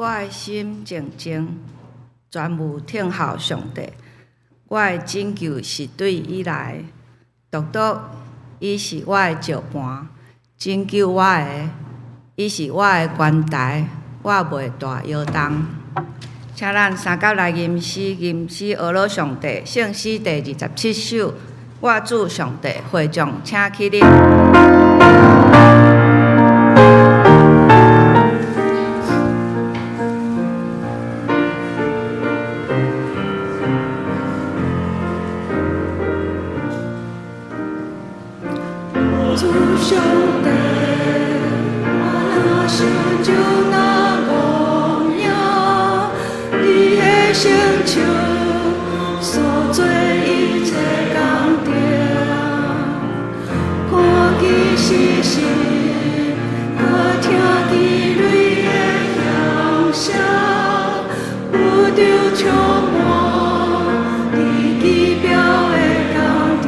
我的心靜靜，全無聽候上帝。我的拯救是對伊來，獨獨伊是我的石磐，拯救我的，伊是我的懸台，我袂大搖動。請咱三甲來吟詩，吟詩呵咾上帝，聖詩第27首，我主上帝，會眾請起立。主上帝，我若想就若戇影，你的成就所做一切工程，看見時時，閣聽見雷的響聲，宇宙充滿你奇妙的工程。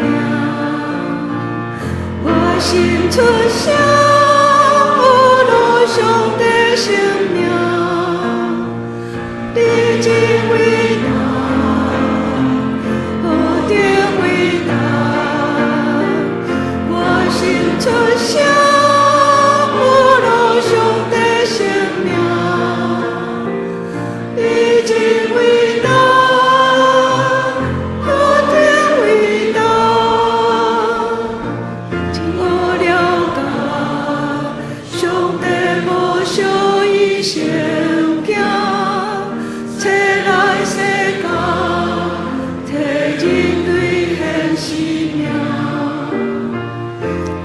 我心出聲，呵咾上帝聖名，你真偉大，何等偉大！我心出聲，呵咾上帝聖名，你真偉大，何等偉大！真我了解，上帝無小伊成行，冊來世間，替人類獻生命，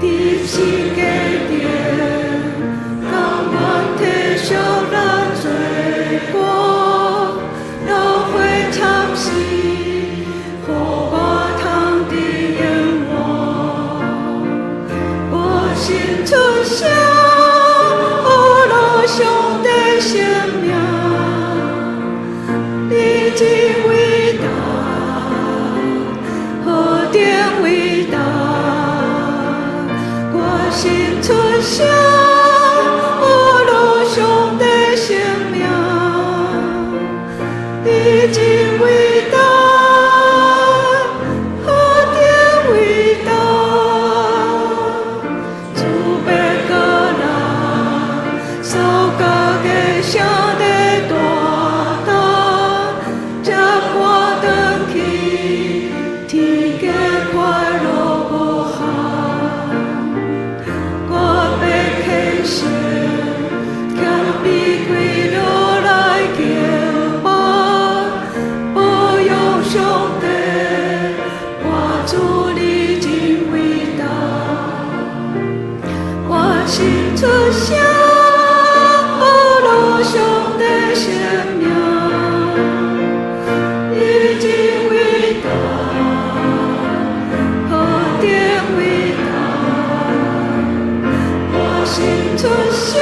佇十架頂，甘願體恤咱罪過，流血慘死，予我通得永活。我心出聲，呵咾上帝聖名，你真偉大，何等偉大！我心出聲，呵咾上帝聖名，你真偉大，何等偉大！主欲閣來，收家己聖的大大，才看轉去，天家快樂無限。我欲虔誠謙卑跪落來敬拜，保佑上帝，我主你真偉大。我心出聲，呵咾上帝聖名，你真偉大，何等偉大！我心出聲，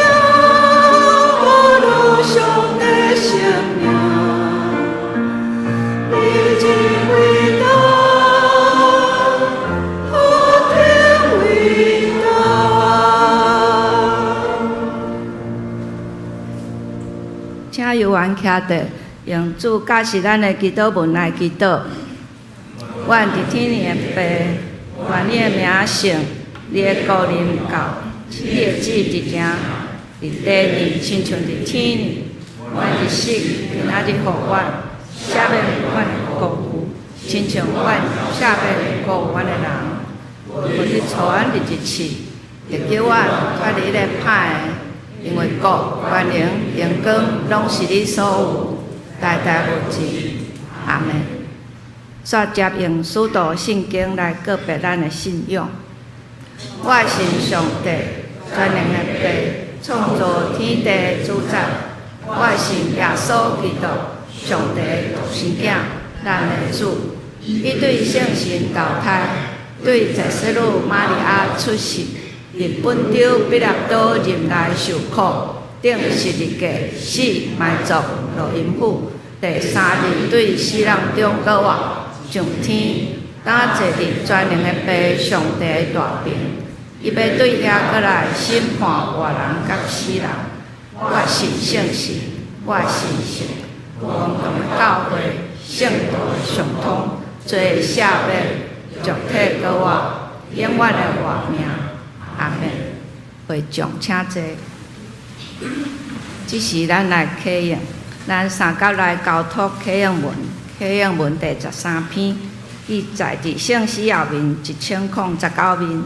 呵咾上帝聖名，你真偉大，何等偉大！請猶原徛佇，用主教示咱的祈禱文來祈禱。阮佇天頂的父，願你的名聖，你的國臨到，你的旨意執行，佇地面親像佇天頂。阮的食今仔日予阮，赦免阮的過誤，親像阮赦免過誤阮的人。毋去帶阮入一試，特救阮脫離彼个歹的，因為國、權能、榮光，攏是你所有，代代無盡。阿們。煞接用使徒信經來告白咱的信仰。我信上帝，全能的父，創造天地的主宰。我信耶穌基督，上帝的獨生囝，咱的主。伊對聖神投胎，對濟世女瑪利亞出世，佇本丟彼拉多任內受苦，釘十字架，死埋葬，落陰府，第三日對死人中閣活，上天，擔坐佇全能的父上帝的大爿。伊欲對遐閣來審判活人佮死人。我信聖神，我的神圣、光荣的教会、圣徒的相通，罪的赦免，續體閣活，永遠的活命。阿們。會眾請坐。這時咱來啟應，咱三甲來交託啟應文，啟應文第13篇，記載佇聖詩後面1019面，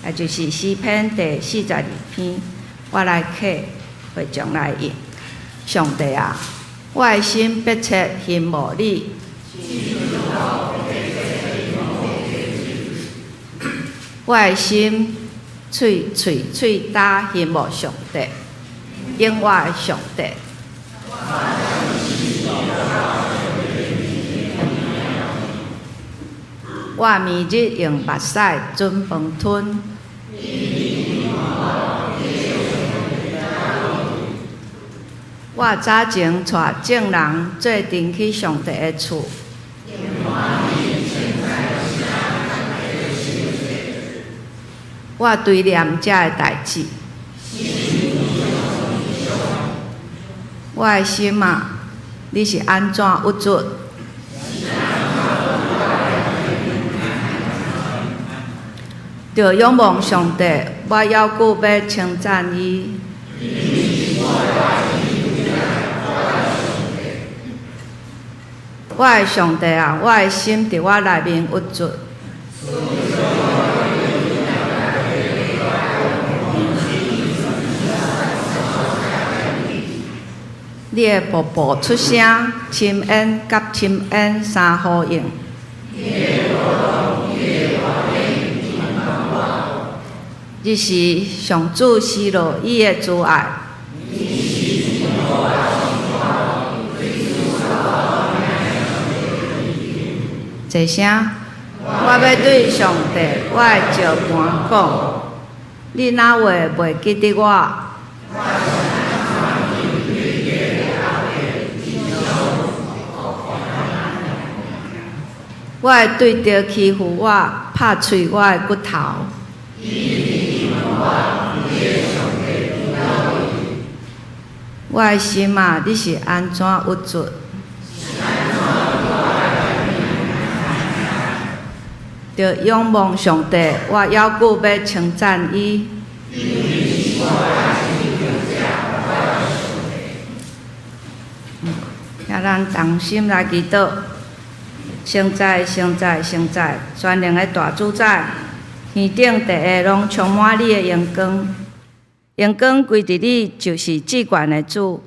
也就是詩篇第42篇。我來啟，會眾來應。上帝啊，我的心迫切欣慕你。我的心喙喙喙焦欣慕上帝，永活的上帝。我暝日用目屎準飯吞。我早前帶眾人做陣去上帝的厝。我追念這个代誌。我的心啊，你是按怎鬱卒？著仰望上帝，我猶閣欲稱讚伊。我的上帝啊，我的心佇我內面鬱卒。你的瀑布出聲，深淵佮深淵相呼應。日時上主施落伊的慈愛。坐聲，我欲對上帝，我的石磐講，你哪會袂記得我？我的對敵欺負我，拍碎我的骨頭。我的心啊，你是按怎鬱卒？著仰望上帝，我猶閣欲稱讚伊。請咱同心來祈禱。聖哉，聖哉，聖哉，全能的大主宰，天頂地下攏充滿你的榮光，榮光歸佇你，就是至懸的主。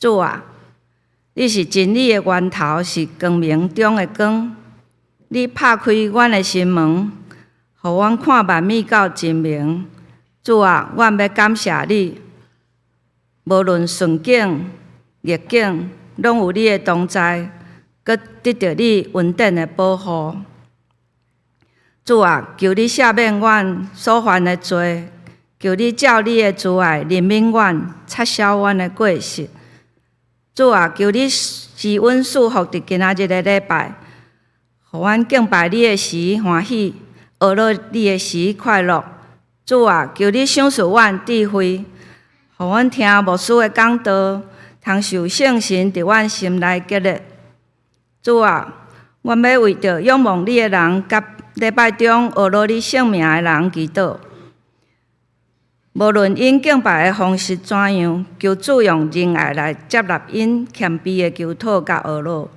主啊，你是真理的源頭，是光明中的光。你拍開阮的心門，予阮看萬物到真明。主啊，阮欲感謝你，無論順境逆境，攏有你的同在，閣得著你恩典的保護。主啊，求你赦免阮所犯的罪，求你照你的慈愛憐憫阮，擦消阮的過失。主啊，求你賜阮賜福佇今仔日的禮拜，予阮敬拜你的時歡喜，學樂你的時快樂。主啊，求你賞賜阮智慧，予阮聽牧師的講道，通受聖神佇阮心內激勵。主啊，阮欲為著仰望你的人，佮禮拜中學樂你聖名的人祈禱。無論𪜶敬拜的方式怎樣，求主用仁愛來接納𪜶謙卑的求討佮學樂，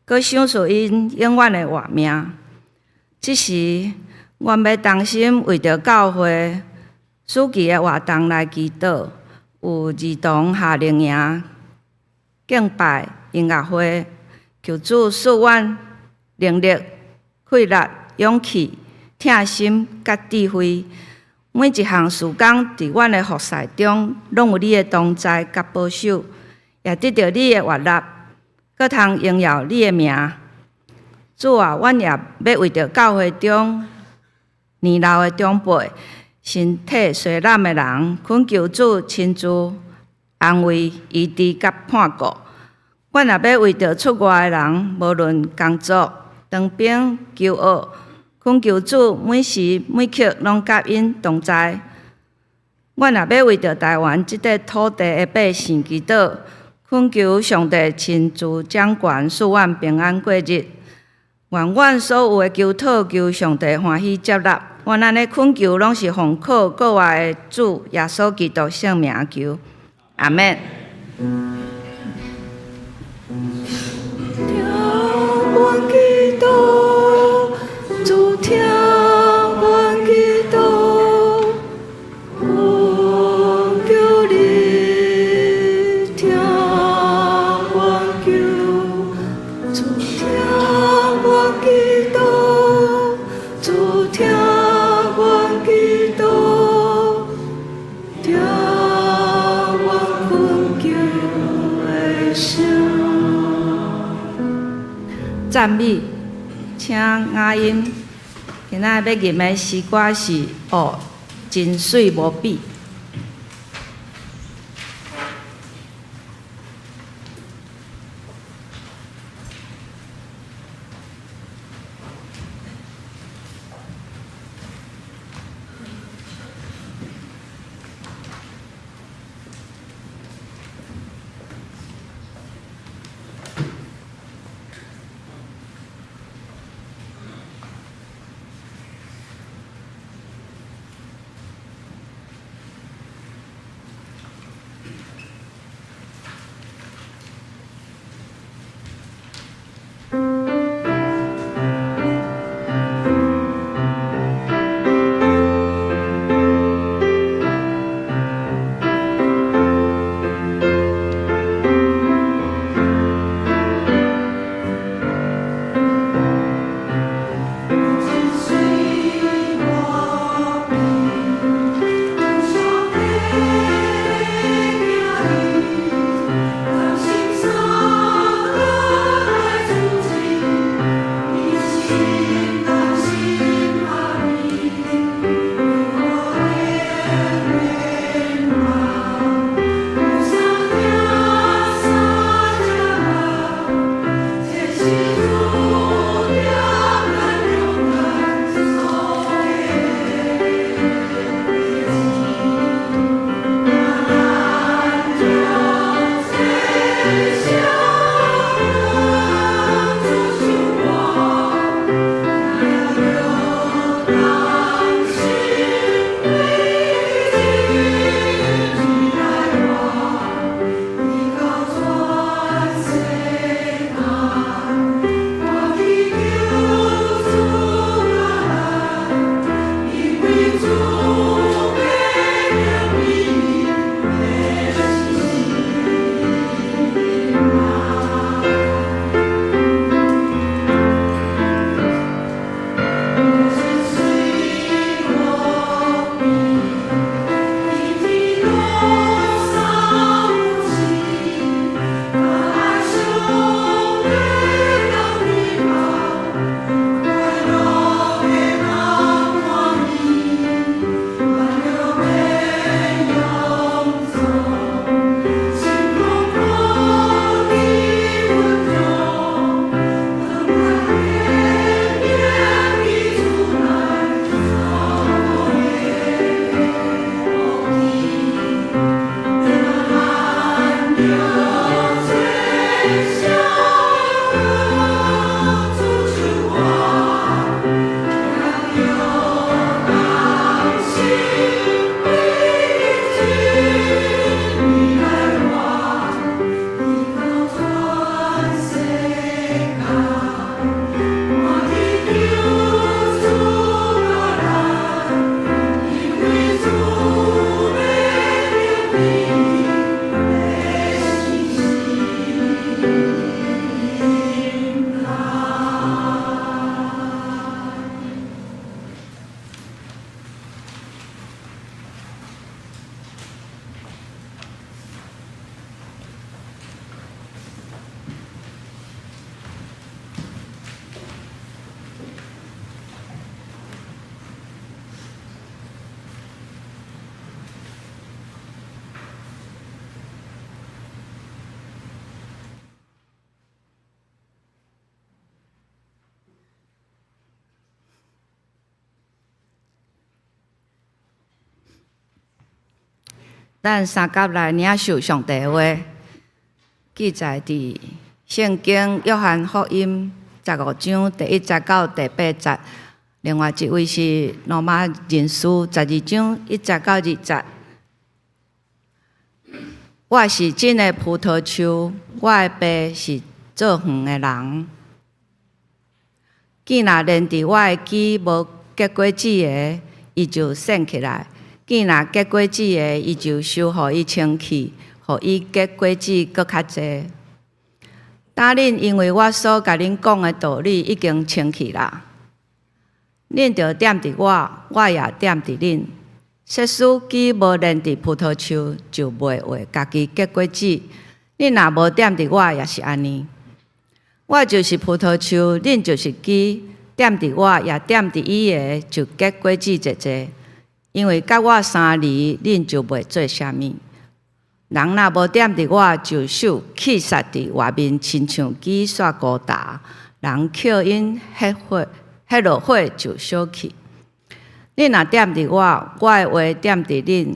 閣賞賜𪜶永遠的活命。這時，阮欲同心為著教會暑期的活動來祈禱，有兒童夏令營、敬拜、音樂會，求主賜阮能力、氣力、勇氣、疼心佮智慧。每一項事工佇阮的服侍中，攏有你的同在佮保守，也得著你的悅納，閣通榮耀你的名。主啊，阮也欲為著教會中年老的長輩、身體衰懶的人，懇求主親自安慰、醫治佮看顧。阮也欲為著出外的人，無論工作、當兵、求學，懇求主每時每刻攏佮𪜶同在。阮也欲為著台灣這塊土地的百姓祈禱，懇求上帝親自掌權，賜阮平安過日。願阮所有的求討，求上帝歡喜接納。阮按呢懇求，攏是奉靠救我的主耶穌基督聖名求。阿們。聽阮祈禱，主聽阮祈禱，懇求你聽阮求，主聽阮祈禱，主聽阮祈禱，聽阮懇求的聲。讚美，請雅音。今仔欲吟的詩歌是《哦，真媠無比》。咱相佮來領受上帝的話。記載佇聖經約翰福音15章第1節到第8節。另外一位是羅馬人書12章1節到2節。我是真的葡萄樹，我的爸是造園的人。枝若連佇我的枝無結果子的，伊就剪起來；枝若結果子的，伊就修予伊清氣，予伊結果子閣較濟。今恁因為我所共恁講的道理已經清氣啦。恁著踮佇我，我也踮佇恁。設使枝無連佇葡萄樹，就袂為家己結果子。恁若無踮佇我，也是按呢。我就是葡萄樹，恁就是枝，踮佇我，也踮佇伊的，就結果子濟濟。因為佮我相離，恁就袂做啥物。人若無踮佇我，就受棄殺佇外面，親像枝屑孤焦。人抾𪜶彼火，彼落火就燒去。恁若踮佇我，我的話踮佇恁，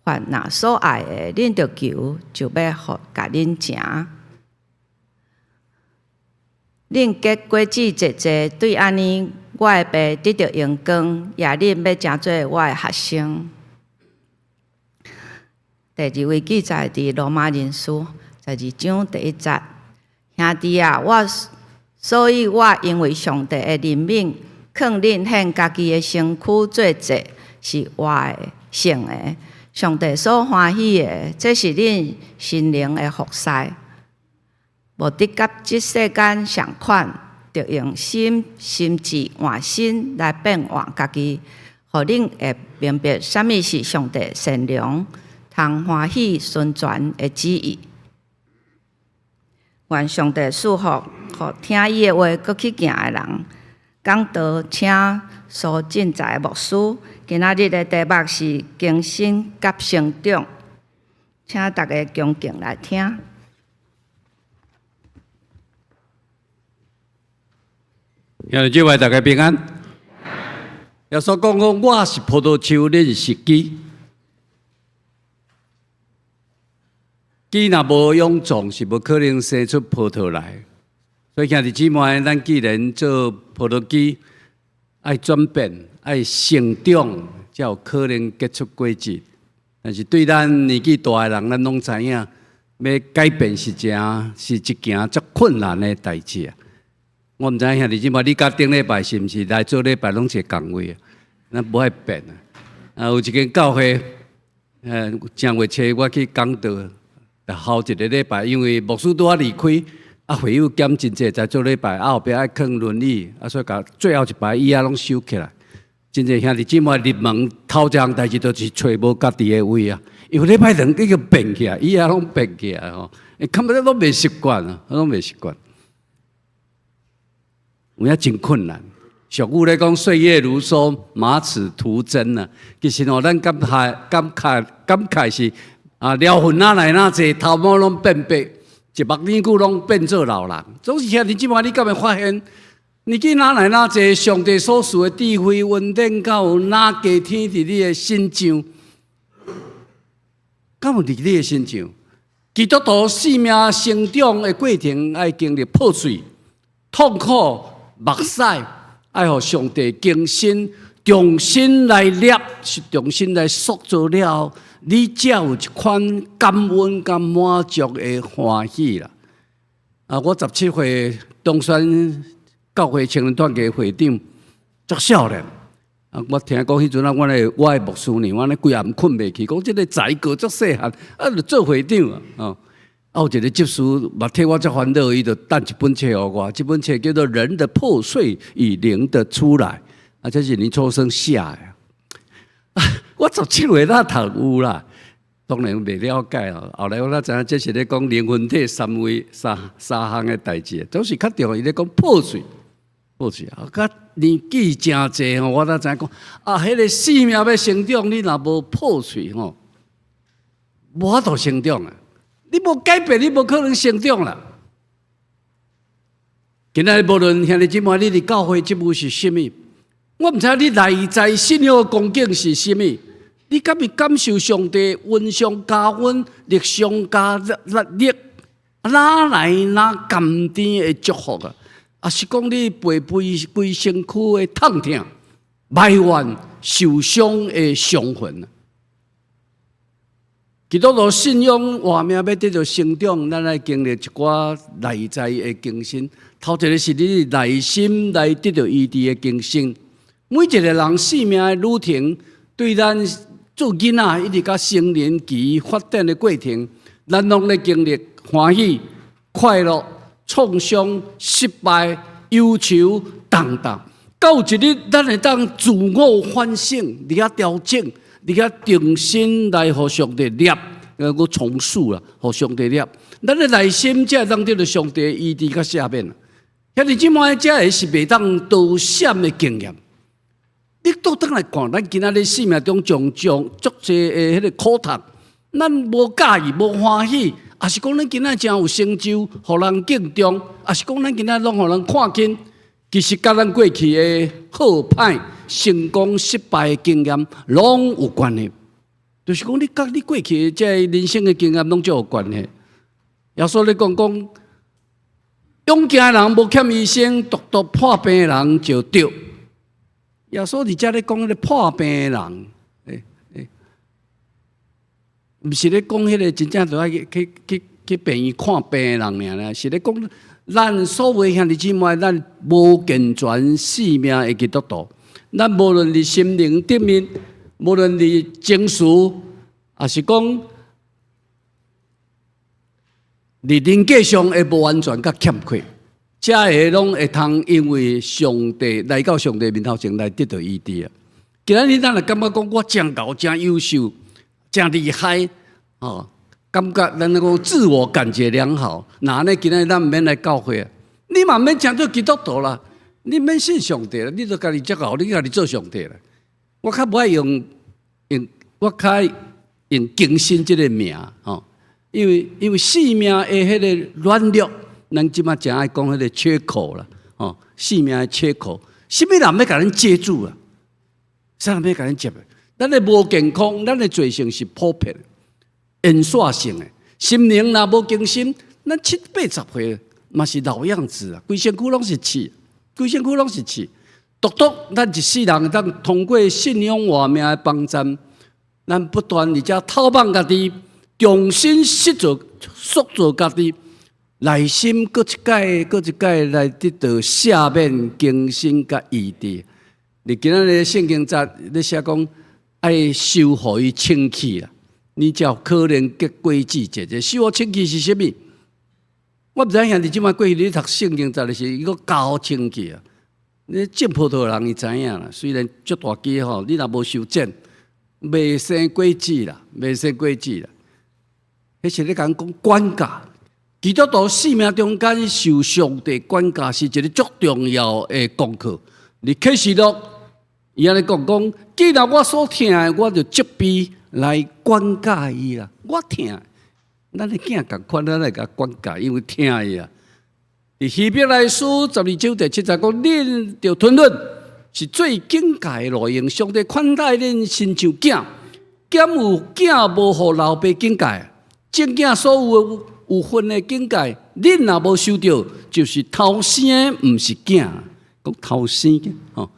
凡若所愛的，恁著求，就欲予共恁成。恁結果子濟濟，對按呢，我的爸得著榮光，也恁欲成做我的學生。第二位記載佇羅馬人書12章第1節，兄弟啊，我所以我因為上帝的憐憫，勸恁獻家己的身軀做祭，是活的、聖的，上帝所歡喜的，這是恁心靈的服侍。無得佮這世間仝款，著用心心智換新來變換家己，予恁會明白啥物是上帝善良、通歡喜、純全的旨意。願上帝賜福，予聽伊的話，閣去行的人。講道請蘇進財牧師。今仔日的題目是更新佮成長，請大家恭敬來聽。兄弟姊妹，大家平安。耶穌講講，我是葡萄樹，恁是枝。枝若無勇壯，是無可能生出葡萄來。所以兄弟姊妹，咱既然做葡萄枝，愛轉變，愛成長，才有可能結出果子。但是對咱年紀大的人，咱攏知影，欲改變是誠是一件足困難的代誌啊。我毋知影兄弟姊妹，你佮頂禮拜是毋是來做禮拜攏一个仝位啊？咱無愛變啊！啊，有一間教會，正月初我去講道，後一个禮拜，因為牧師拄仔離開，啊，會友減真濟，才做禮拜，啊，後壁愛囥輪椅，啊，所以共最後一排椅仔攏收起來。真濟兄弟姊妹入門頭一項代誌，就是揣無家己的位啊，因為禮拜兩已經變起來，椅仔攏變起來吼，感覺攏袂習慣啊，攏袂習慣。有影真困難。俗語咧講，歲月如梭，馬齒徒增啊。其實吼，咱感慨、感慨、感慨是啊，療份哪來哪濟，頭毛攏變白，一目年久攏變做老人。總是兄弟姊妹，你敢會發現，年紀哪來哪濟，上帝所賜的智慧、恩典，敢有哪加添佇你的身上？敢有佇你的身上？基督徒生命成長的過程，愛經歷破碎、痛苦。目屎愛予上帝更新，重新來捏，是重新來塑造了後，你才有一款感恩佮滿足的歡喜啦。啊，我17歲當選教會青年團契會長，足少年。啊，我聽講彼陣啊，阮的我的牧師呢，我咧規暗睏袂去，講這个才哥足細漢，啊，就做會長啊，哦。啊，有一个執事嘛替我足煩惱，伊就擲一本冊予我，這本冊叫做《人的破碎與靈的出來》，啊，這是林秋生寫的。啊，我17歲哪讀有啦？當然袂了解哦。後來我才知影，這是咧講靈魂體三位三三項的代誌，總是較重要。伊咧講破碎，破碎啊！佮年紀誠濟吼，我才知影講啊，彼个生命欲成長，你若無破碎吼，無法度成長啊！你無改變，你無可能成長啦。今仔日無論兄弟姊妹，你佇教會職務是啥物，我毋知你內在信仰的光景是啥物，你敢會感受上帝恩上加恩，力上加力？哪來那甘甜的祝福啊？抑是講你陪規規身軀的痛疼、埋怨、受傷的傷痕啊？基督徒信仰活命要得著成長，咱愛經歷一寡內在的更新。頭一个是你內心來得著醫治的更新。每一个人生命的旅程，對咱做囡仔一直到成年期發展的過程，咱攏咧經歷歡喜、快樂、創傷、失敗、憂愁、動盪。到一日，咱會當自我反省，佇遐調整，佇遐重新來予上帝捏，閣重塑啦，予上帝捏。咱的內心才會當得著上帝醫治佮赦免。兄弟姊妹，這个是袂當逃閃的經驗。你倒轉來看，咱今仔日生命中種種足濟的彼个苦痛，咱無佮意、無歡喜，抑是講咱今仔真有成就，予人敬重，抑是講咱今仔攏予人看輕，其實佮咱過去的好歹、成功、失敗的經驗攏有關係。就是講，你佮你過去的這个人生的經驗攏足有關係。耶穌咧講講，勇健的人無欠醫生，獨獨破病的人就著。耶穌佇遮咧講彼个破病的人，欸欸，毋是咧講彼个真正著愛去去去去病院看病的人爾啦，是咧講咱所有兄弟姊妹，咱無健全生命的基督徒，咱無論佇心靈頂面，無論佇情緒，抑是講佇人格上的無完全佮欠缺。這个攏會通因為上帝來到上帝面頭前來得著醫治啊！今仔日咱若感覺講我真𠢕、真優秀、真厲害，吼，感覺咱那個自我感覺良好，那按呢今仔日咱毋免來教會啊！你嘛毋免稱做基督徒啦，你免信上帝啦，你都家己遮𠢕，你家己做上帝啦。我較無愛用用，我較愛用更新這个名，吼，因為生命的彼个軟弱。咱這馬誠愛講彼个缺口啦，吼，生命的缺口，啥物人欲共咱接住啊？啥人欲共咱接的？咱的無健康，咱的罪性是普遍的、延續性的。心靈若無更新，咱七八十歲嘛是老樣子啊，規身軀攏是刺，規身軀攏是刺。獨獨咱一世人當通過信仰活命的幫助，咱不斷佇遮透放家己，重新塑造、塑造家己。內心閣一擺、閣一擺來得到赦免、更新佮醫治。你今仔日聖經節咧寫講，愛修予伊清氣啦，你才有可能結果子結這修予清氣是啥物？我毋知影兄弟這擺過去你讀聖經節的時，伊閣教清氣啊。你種葡萄的人伊知影啦，雖然足大枝吼，你若無修剪，袂生果子啦，袂生果子啦。彼是咧共講管教。基督徒生命中間受上帝管教是一个足重要的功課。佇啟示錄，伊按呢講講，既然我所疼的，我就責備來管教伊啦。我疼，咱的囝仝款，咱來共管教，因為疼伊啊。佇希伯來書12章第七節講，恁著吞忍是做警戒的路用，上帝款待恁親像囝，敢有囝無予老爸警戒？眾囝所有有份的警戒，恁若無受著，就是頭生的，毋是囝。講頭生的吼，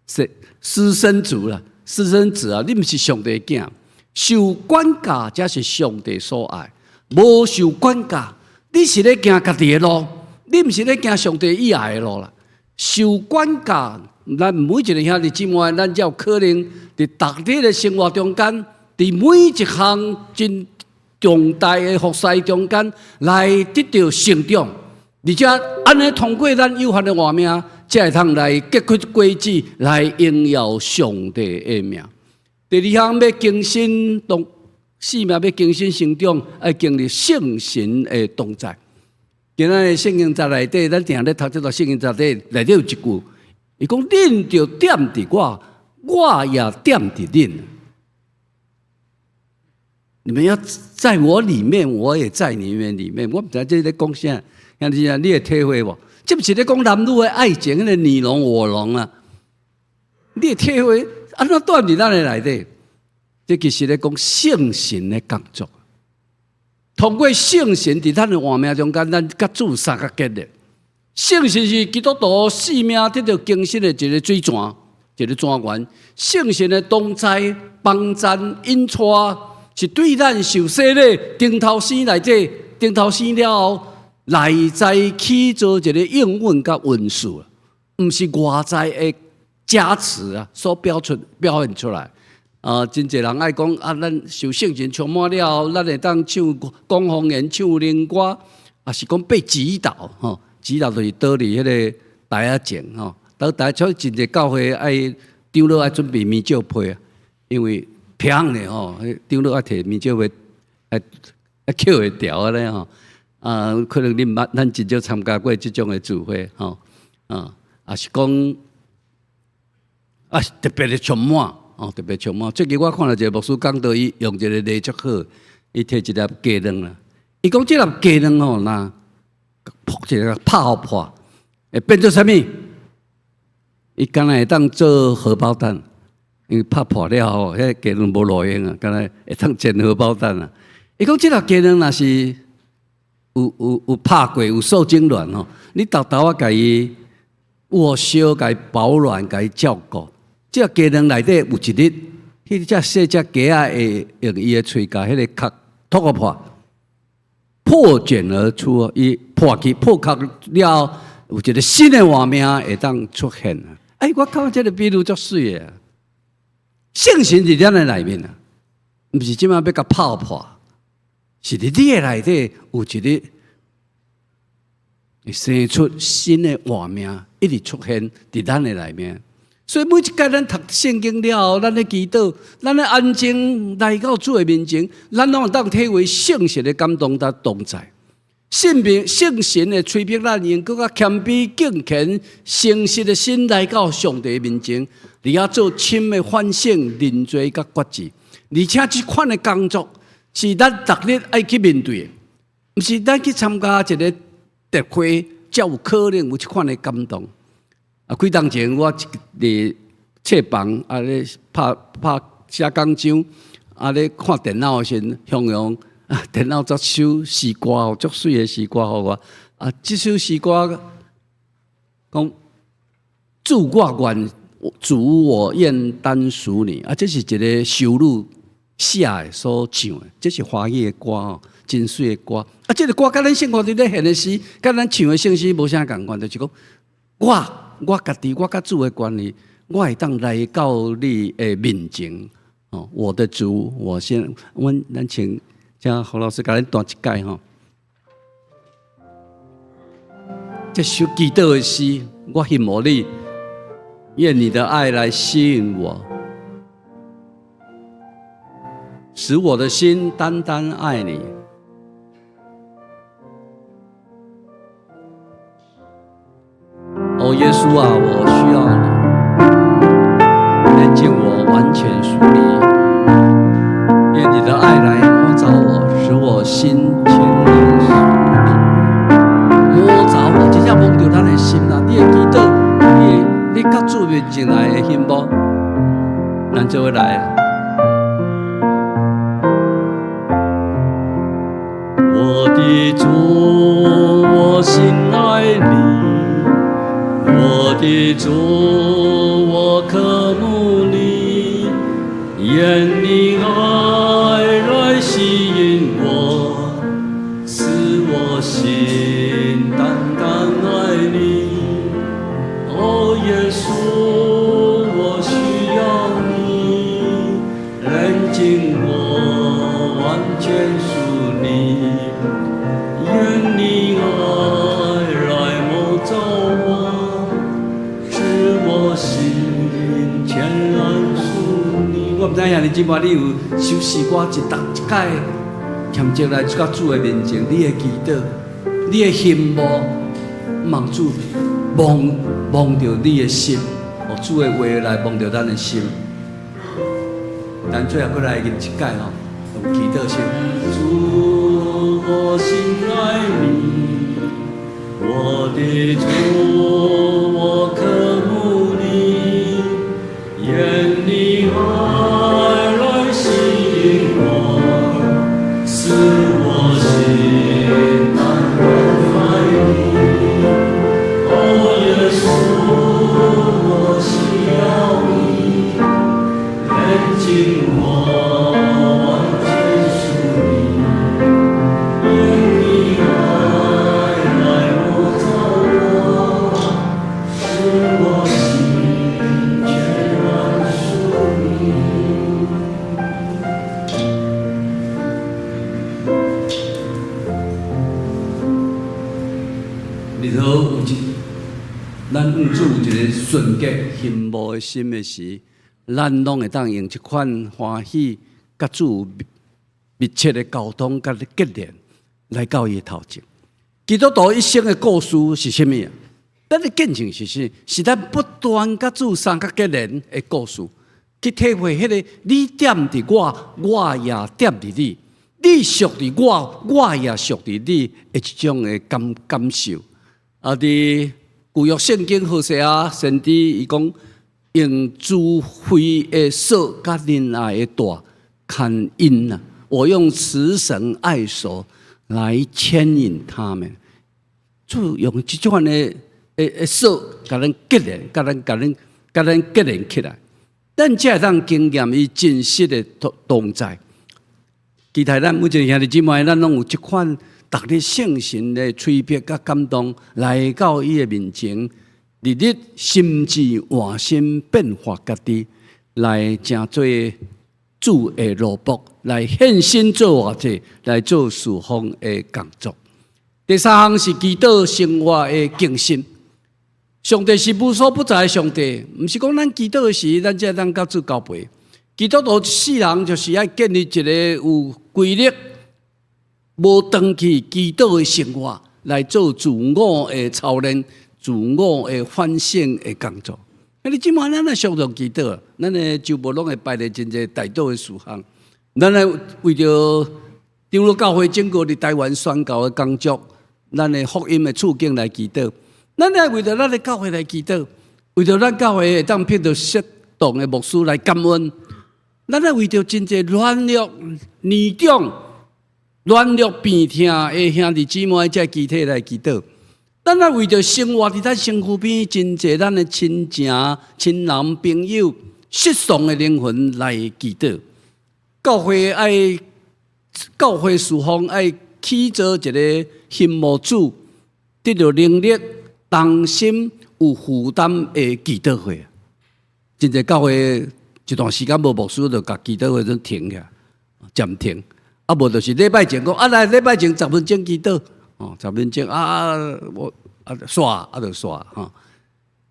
是私生子啦，私生子啊！你毋是上帝的囝，受管教才是上帝所愛。無受管教，你是咧行家己的路，你毋是咧行上帝意愛的路啦。受管教，咱每一个兄弟姊妹，咱才有可能佇逐日的生活中間，佇每一項真重大的服侍中間來得著成長，而且按呢通過咱有限的活命，才會通來結出果子，來榮耀上帝的名。第二項欲更新動，生命欲更新成長，愛經歷聖神的同在。今仔日聖經節內底，咱定咧讀這段聖經節底內底有一句，伊講恁著踮佇我，我也踮佇恁。你們要在我裡面，我也在你們裡面。我毋知這咧講啥，兄弟啊，你會體會無？這毋是咧講男女的愛情，彼个你儂我儂啊。你會體會按怎踮佇咱的內底？這其實咧講聖神的工作。通過聖神佇咱的活命中間，咱佮主相佮結連。聖神是基督徒生命得著更新的一个水泉，一个泉源。聖神的同在、幫贊、引帶，是對咱受洗禮、重頭生內底、重頭生了後，內在起做一个應允佮恩賜，毋是外在的加持啊，所表出表現出來。啊，真濟人愛講啊，咱受聖神充滿了後，咱會當唱講方言、唱靈歌，抑是講被指導吼，指導就是倒佇彼个台仔前吼，倒台所以真濟教會愛長老愛準備棉罩被啊，因為平咧吼，長老愛提棉罩被，愛愛抾會牢按呢吼。啊，可能你毋捌，咱真少參加過這種的聚會吼，啊，抑是講啊，特別的充滿。哦，特別充滿。最近我看著一个牧師講道，伊用一个例足好，伊提一粒雞卵啦。伊講這粒雞卵吼，若噗一个拍予破，會變做啥物？伊敢若會當做荷包蛋，因為拍破了後，彼个雞卵無路用啊，敢若會當煎荷包蛋啊。伊講這粒雞卵若是有有有拍過，有受精卵吼，你沓沓仔共伊握燒，共伊保暖，共伊照顧。這雞卵內底有一日，彼隻細隻雞仔會用伊的喙共彼个殼脫予破，破繭而出，伊破去破殼了後，有一个新的活命會當出現啊！哎，我感覺這个比喻足媠的啊！聖神佇咱的內面啊，毋是這馬欲共拍破，是佇你的內底有一日會生出新的活命，一直出現佇咱的內面。所以每一擺咱讀聖經了後，咱咧祈禱，咱咧安靜來到主的面前，咱攏會當體會聖神的感動佮同在。聖靈聖神會催逼咱用閣較謙卑、敬虔、誠實的心來到上帝面前，而遐做深的反省、認罪佮決志。而且這款的工作是咱逐日愛去面對的，毋是咱去參加一个特會才有可能有這款的感動。啊，幾冬前我佇冊房啊咧拍拍寫講章，啊咧看電腦的時陣，雄雄啊電腦作首詩歌，足媠的詩歌予我。啊，這首詩歌講主我願，主我願單屬你。啊，這是一个修女寫的所唱的，這是華語的歌吼，真媠的歌。啊，這个歌佮咱生活佇咧現的詩，佮咱唱的聖詩無啥仝款，就是講我。我家己，我佮主的關係，我會當來到你的面前。哦，我的主，我先，阮咱請請侯老師共咱彈一擺吼。這首祈禱的詩，我希望你，願你的愛來吸引我，使我的心單單愛你。哦，耶穌啊，我需要你，煉淨我，完全屬你。願你的愛來摸著我，使我心全然屬你。摸著我，真正摸著咱的心啦！你會祈禱，你你佮主面前來的心無？咱做伙來。我的主，我心愛你。我的主，我渴慕你，願你愛來吸引我，使我心單單愛你。哦，耶穌，我需要你，煉淨我，完全屬你，願你愛來摸著我，使我心全然屬你。我毋知影你這擺你有首詩歌一逐一擺欠前來到主的面前，你的祈禱，你的心無望主摸摸著你的心，哦，主的話來摸著咱的心。咱最後閣來吟一擺吼，用祈禱聲。主，我心愛你，我的主，我渴慕你，願你愛來吸引我，使使我心單關懷你。哦，耶穌，我需要你，煉淨我，完全屬你，用你愛來摸著我，使我心全然屬你。日好有一，咱向主有一个純潔羨慕的心的時，咱攏會當用這款歡喜，佮主密切的溝通，佮結連，來到伊的頭前。基督徒一生的故事是啥物啊？咱的見證是啥？是咱不斷佮主相佮結連的故事，去體會彼個你踮佇我，我也踮佇你；你屬佇我，我也屬佇你的一種的感受。啊！佇舊約聖經何西阿先知伊講，用慈惠的索佮仁愛的帶牽引啊！我用慈繩愛索來牽引他們，主用這種的索，共咱結連，共咱、共咱、共咱結連起來，咱才會當經驗伊真實的同在。期待咱每一個兄弟姊妹，咱攏有這款逐日聖神的催逼佮感動，來到伊的面前，日日心志換新變化家己，來成做主的奴僕，來獻身做活祭，來做事奉的工作。第三項是祈禱生活的更新。上帝是無所不在的上帝，毋是講咱祈禱的時，咱才會當佮主交陪。基督徒一世人就是愛建立一個有規律、無斷去祈禱的生活，來做自我的操練、自我的反省的工作。啊，你這馬咱來常常祈禱，咱的週末攏會排咧真濟代禱的事項。咱來為著長老教會整個佇台灣宣教的工作，咱的福音的處境來祈禱。咱來為著咱的教會來祈禱，為著咱教會會當聘著適當的牧師來感恩。咱來為著真濟軟弱、年長、軟弱病痛的兄弟姊妹，這肢體來祈禱。咱來為著生活佇咱身軀邊真濟咱的親情、親人、朋友失喪的靈魂來祈禱。教會愛教會事奉愛起做一個羨慕主、得著能力、同心有負擔的祈禱會。真濟教會一段時間無牧師，就共祈禱會陣停起來，暫停。啊，無就是禮拜前講啊，來禮拜前十分鐘祈禱，哦，十分鐘啊，我啊煞啊就煞吼。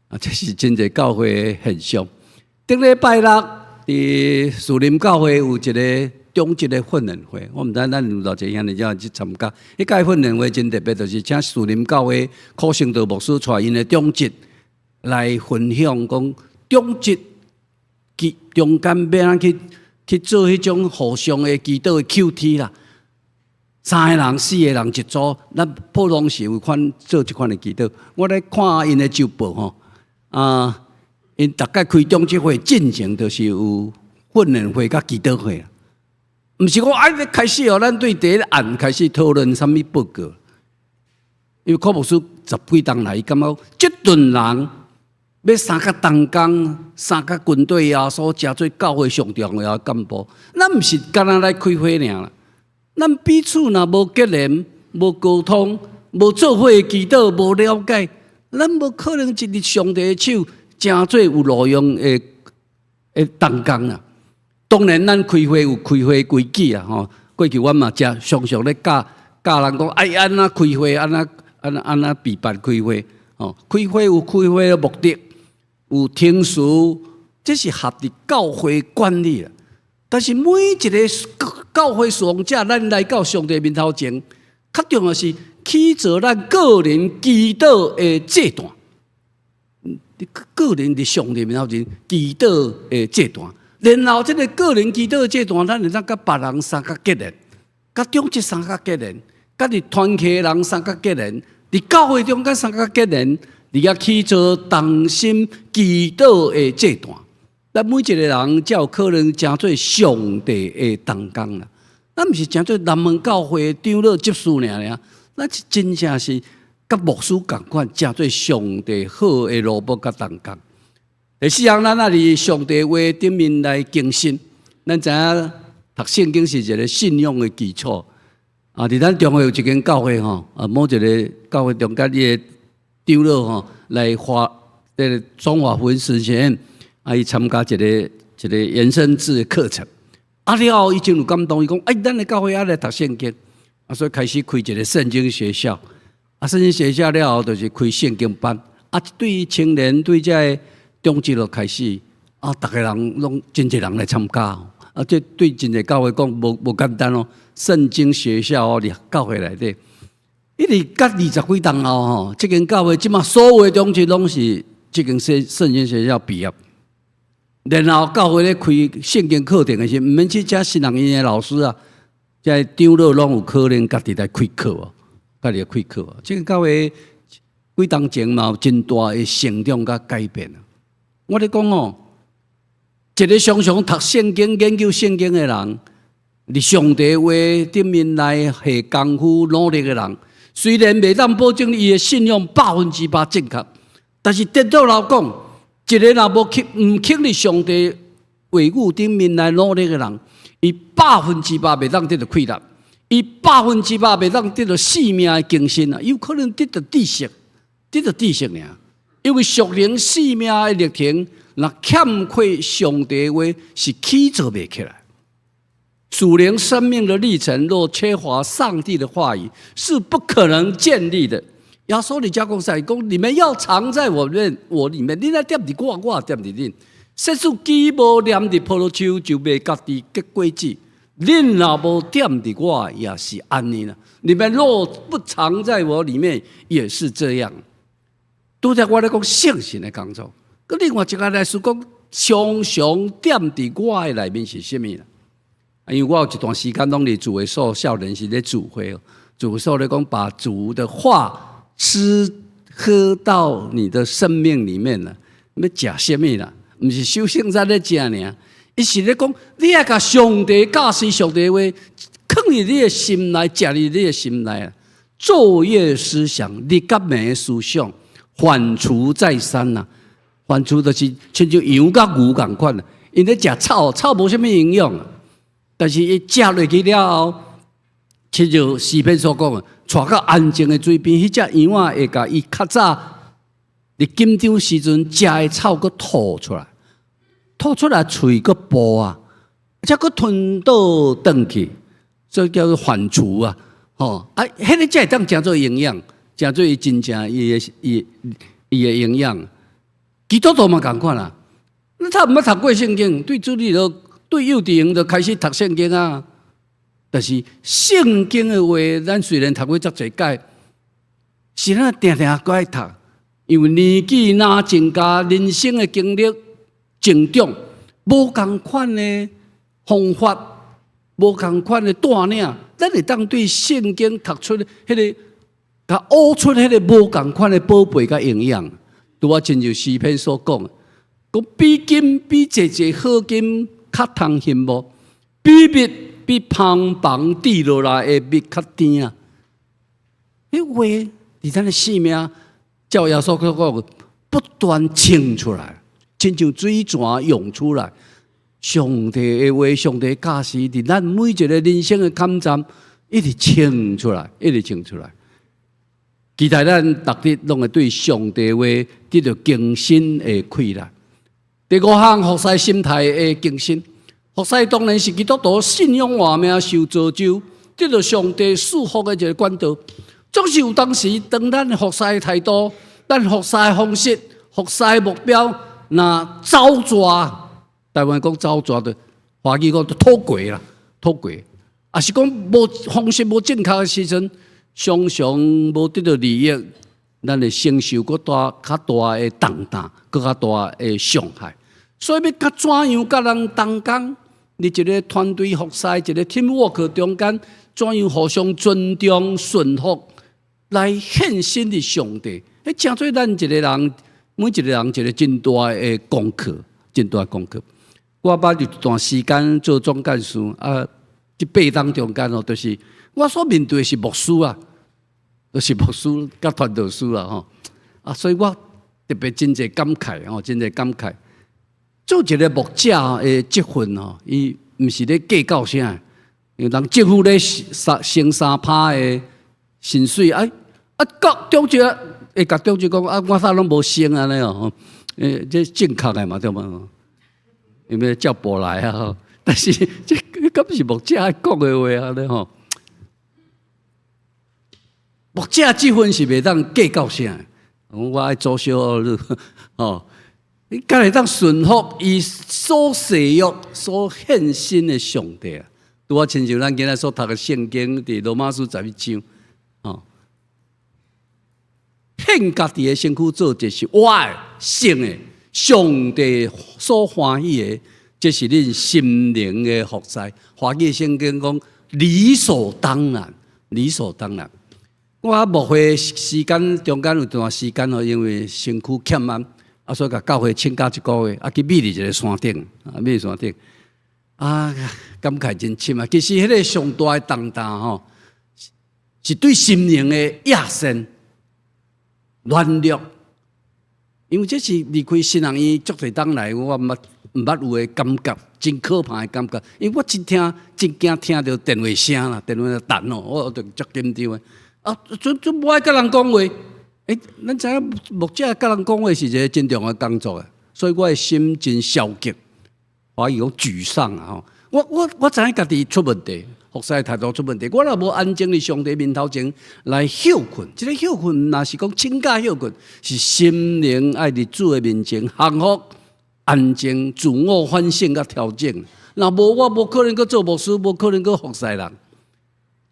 啊，這是真濟教會的現象。頂禮拜六佇樹林教會有一個長執的訓練會，我毋知咱有偌濟兄弟姊妹去參加。彼屆訓練會真特別，就是請樹林教會柯聖道牧師帶𪜶的長執來分享，講長執中間欲按怎去做彼種互相的祈禱的 QT 啦。三個人、四個人一組，咱普通時有款做這款的祈禱。我咧看𪜶的週報吼，啊，𪜶逐擺開長執會進前，就是有訓練會佮祈禱會。毋是講愛開始哦，咱對第一案開始討論啥物報告。因為柯牧師十幾冬來，伊感覺這陣人欲相佮同工、相佮軍隊耶穌，成做教會上重要的幹部，咱毋是干焦來開會爾啦。咱彼此若無結連、無溝通、無做伙祈禱、無了解，咱無可能一日上帝的手，成做有路用的同工啊。當然，咱開會有開會規矩啊，吼。過去阮嘛誠常常咧教教人講，愛按怎開會，按怎按怎按怎備辦開會，吼。開會有開會的目的，有程序，這是合佇教會管理啊。但是每一個教會事奉者，咱來到上帝面頭前，較重要是起做咱個人祈禱的祭壇。你個人佇上帝面頭前祈禱的祭壇。然後，這個個人祈禱的祭壇，咱會當佮別人相佮結連，佮長執相佮結連，佮佇團契的人相佮結連，佇教會中間相佮結連，佇遐起做同心祈禱的祭壇。咱每一個人才有可能成做上帝的同工啦。咱毋是成做南門教會長老執事爾爾，咱是真正是佮牧師仝款，成做上帝好的奴僕佮同工。第四項，咱愛佇上帝話頂面來更新。咱知影讀聖經是一個信仰的基礎。啊，佇咱中會有一間教會吼，啊，某一個教會中間伊的長老吼來華，這个中華福音神學院，啊，伊參加一個一個延伸制的課程。啊了後，伊真有感動，伊講：哎，咱的教會愛來讀聖經，啊，所以開始開一個聖經學校。啊，聖經學校了後，就是開聖經班。啊，對青年對這个中職就開始，啊，逐个人攏真濟人來參加。啊，這對真濟教會講無無簡單哦。聖經學校哦，佇教會內底，一直甲二十幾冬後吼，這間教會這馬所有的中職攏是這間聖聖經學校畢業。然後教會咧開聖經課程的時，毋免去請新人院的老師啊，這个長老攏有可能家己來開課哦，家己來開課哦。這個教會幾冬前嘛有真大的成長佮改變啊。我咧講哦，一個常常讀聖經、研究聖經的人，佇上帝話頂面來下功夫努力的人，雖然袂當保證伊的信仰100%正確，但是顛倒來講，一個若無肯毋肯佇上帝話語頂面來努力的人，伊百分之百袂當得到氣力，伊百分之百袂當得到生命的更新啊！有可能得到知識，得到知識爾。因為屬靈生命的歷程，若欠缺上帝話，是起做袂起來。屬靈生命的歷程，若缺乏上帝的話語，是不可能建立的。耶穌佇遮講啥？講你們要藏在我裡我裡面，恁愛踮佇我，我也踮佇恁。設使枝無黏佇葡萄樹，就袂家己結果子。恁若無踮佇我，也是按呢啦。你們若不藏在我裡面，也是這樣。拄才我咧講聖神的工作，閣另外一個來說講，常常踮佇我的內面是啥物啦？因為我有一段時間攏佇主會所少年時咧聚會，主會所咧講把主的話吃喝到你的生命裡面啦，欲食啥物啦？毋是守聖餐咧食爾，伊是咧講你愛共上帝教示上帝話，囥佇你的心內，食佇你的心內啊。晝夜思想，日佮暝思想，反芻再三呐。反芻就是親像羊佮牛仝款啊，𪜶咧食草，草無啥物營養啊。但是伊食落去了後，親像詩篇所講的，帶到安靜的水邊，彼隻羊仔會共伊較早佇緊張時陣食的草，閣吐出來，吐出來喙閣哺啊，才閣吞倒轉去，所以叫做反芻啊。吼啊，彼个才會當成做營養，成做伊真正伊的伊伊的營養。基督徒嘛仝款啊，他毋捌讀過聖經，對主日學對幼稚園就開始讀聖經啊。但是聖經的話，咱雖然讀過遮濟擺，是咱定定閣愛讀，因為年紀若增加，人生的經歷成長，無仝款的方法，無仝款的帶領，咱會當對聖經讀出彼个，共挖出彼个無仝款的寶貝佮營養。拄仔親像詩篇所講，講比金比濟濟好金較通羨慕，比蜜比蜂房滴落來的蜜較甜啊！彼話佇咱的生命，照耶穌所講，不斷衝出來，親像水泉湧出來。上帝的話，上帝教示，佇咱每一個人生的坎站，一直衝出來，一直衝出來。期待咱逐日攏會對上帝話得著更新的氣力。第五項，服侍心態的更新。服侍當然是基督徒信仰活命受造就，得著上帝賜福的一個管道。總是有當時，當咱服侍的態度、咱服侍的方式、服侍的目標，若走蛇，台灣講走蛇的，華語講脫軌啦，脫軌，抑是講無方式無正確的時陣，常常無得到利益，咱會承受閣大較大的重擔，閣較大的傷害。所以欲較怎樣佮人同工，佇一个團隊服侍，一個 teamwork 中間，怎樣互相尊重、順服，來獻身佇上帝，彼成做咱一個人，每一個人一個真大的功課，真大的功課。我捌有一段時間做總幹事啊，這八冬中間哦，就是我所面對的是牧師啊，就是牧師佮傳道師啊吼。啊，所以我特別真濟感慨吼，真濟感慨。做一個牧者的職分吼，伊毋是咧計較啥，因為人政府咧升3趴的薪水，哎，啊，國長者會共長者講啊，我啥攏無升按呢哦，這正確的嘛對無？因為照報來啊，但是這敢是牧者愛講的話按呢吼？牧者職分是袂當計較啥，我愛做小哦。你敢會當順服伊所誓約、所獻身的上帝啊？拄仔親像咱今仔所讀的聖經，佇羅馬書11章，哦，獻家己的身軀做這是活的、聖的，上帝所歡喜的，這是恁心靈的服侍。華語聖經講理所當然，理所當然。我牧會時間中間有段時間吼，因為身軀欠安。啊，所以共教會請假一個月，啊，去美麗一个山頂，啊，美麗山頂，啊，感慨真深啊。其實彼个上大的重擔吼，是對心靈的壓身、軟弱。因為這是離開神學院足濟冬來，我毋捌有的感覺，真可怕的感覺。因為我真聽，真驚聽著電話聲啦，電話彈哦，我就足緊張的。啊，陣無愛佮人講話。欸，咱知影牧者佮人講話是一个真重要的工作啊，所以我的心真消極，華語講沮喪啊吼。我知影家己出問題，服侍態度出問題。我若無安靜佇上帝面頭前來歇睏，這个歇睏毋若是講請假歇睏，是心靈愛佇主的面前降服、安靜、自我反省佮調整。若無我無可能閣做牧師，無可能閣服侍人。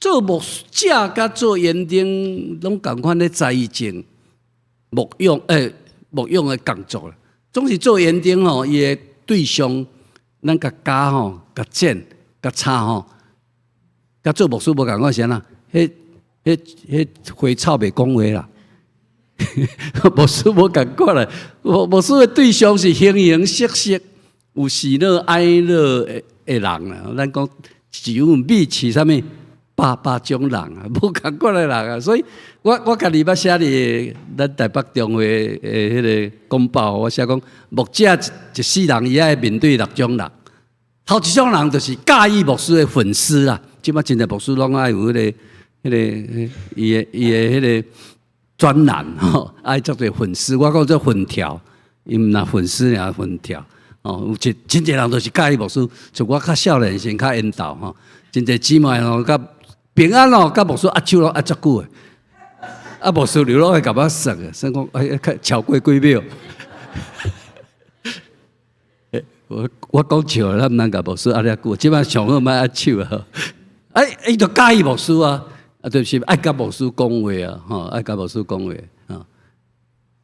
做牧者佮做園丁，攏仝款咧栽種、牧養、牧養的工作啦。總是做園丁吼，伊的對象，咱共絞吼、共剪、共插吼，佮做牧師無仝款是按怎？彼花草袂講話啦。牧師無仝款啦，牧師的對象是形形色色、有喜樂哀樂的人啦。咱講只有米飼啥物？百百種人啊，無仝款的人啊，所以我家己捌寫佇咱台北中會的彼个公報，我寫講牧者一世人伊愛面對六種人，頭一種人就是佮意牧師的粉絲啦，這擺真濟牧師攏愛有彼个伊的彼个專欄吼，愛足濟粉絲，我講做粉條，伊毋若粉絲爾粉條，哦，有一真濟人都是佮意牧師，像我較少年時較緣投吼，真濟姊妹吼佮平安哦，佮牧師握手攏握足久的，啊，牧師留攏會共我算的，算講哎，超過幾秒。我講笑，咱毋通共牧師握遮久，這擺上好莫握手啊。哎，伊就佮意牧師啊，啊，就是愛佮牧師講話啊，吼，愛佮牧師講話啊。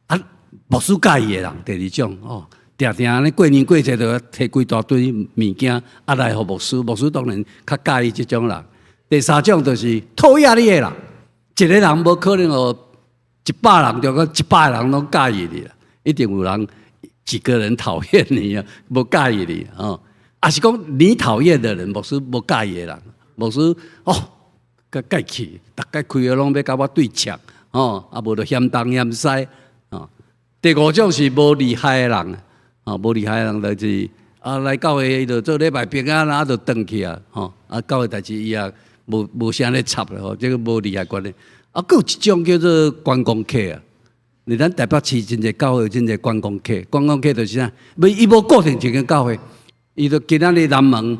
啊，牧師佮意的人，第二種哦，定定按呢過年過節就提規大堆物件啊來予牧師，牧師當然較佮意這種人。第三種就是討厭你的人，一个人無可能予100人，就講100个人攏佮意你啦，一定有人幾個人討厭你啊，無佮意你哦。啊是講你討厭的人，牧師無佮意的人，牧師哦，佮蓋氣，逐擺開會攏欲共我對嗆，哦，啊無就嫌東嫌西，哦。第五種是無厲害的人，哦，無厲害的人就是啊來教會伊就做禮拜平安啊，就轉去啊，吼，啊教會代誌伊也無啥咧插啦，吼，這个無利害關係。啊，閣有一種叫做觀光客啊，佇咱台北市真濟教會，真濟觀光客。觀光客就是啥？無伊無固定一間教會，伊就今仔日南門，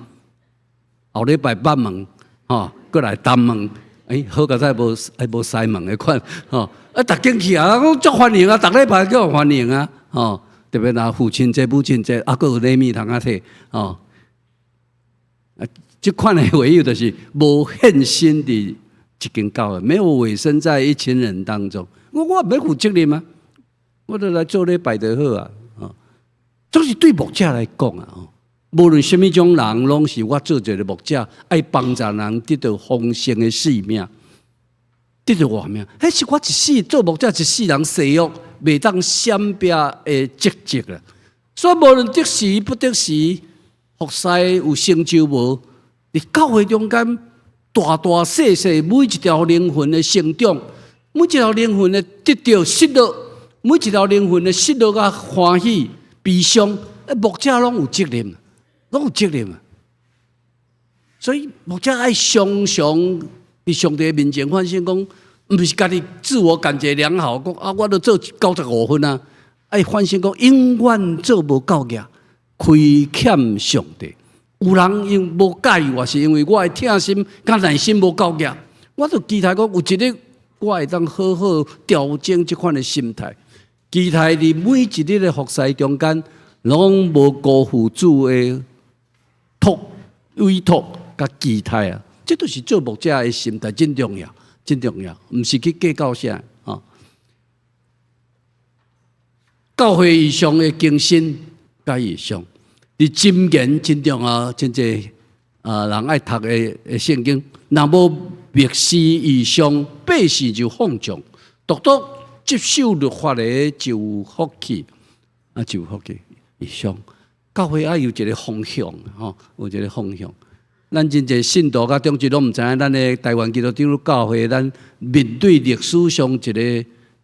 後禮拜北門，吼，閣來東門，欸，好佳哉無還無西門的款，吼，啊，逐間去啊，講足歡迎啊，逐禮拜叫歡迎啊，吼，特別若父親節、母親節，啊，閣有禮物通啊提，吼。啊，這款的會友就是無獻身佇一間教會，沒有委身在一群人當中。我毋欲負責任啊，我就來做禮拜就好啊。哦，總是對牧者來講啊，哦，無論啥物種人，攏是我做一个牧者，愛幫助人得到豐盛的生命，得到活命。彼是我一世做牧者一世人誓約袂當閃避的職責啦。所以無論得時不得時，服侍有成就無？佇教會中間，大大細細每一條靈魂的成長，每一條靈魂的得著失落，每一條靈魂的失落佮歡喜、悲傷，牧者攏有責任，攏有責任啊！所以牧者愛常常佇上帝面前反省，講毋是家己自我感覺良好，講啊，我都做95分啊，愛反省講永遠做無夠額，虧欠上帝。有人因無佮意我，是因為我的疼心佮耐心無夠額。我就期待講有一日我會當好好調整這款的心態。期待佇每一日的服侍中間，攏無辜負主的託委託佮期待啊！這都是做牧者的心態，真重要，真重要，毋是去計較啥啊。教會異象的更新佮異象。佇箴言真重要，真濟啊人愛讀的聖經。若無默思異象，百姓就放縱；獨獨執守律法的就有福氣，啊就有福氣。異象，教會愛有一個方向，吼，有一個方向。咱真濟信徒佮長執攏毋知影，咱的台灣基督長老教會，咱面對歷史上一個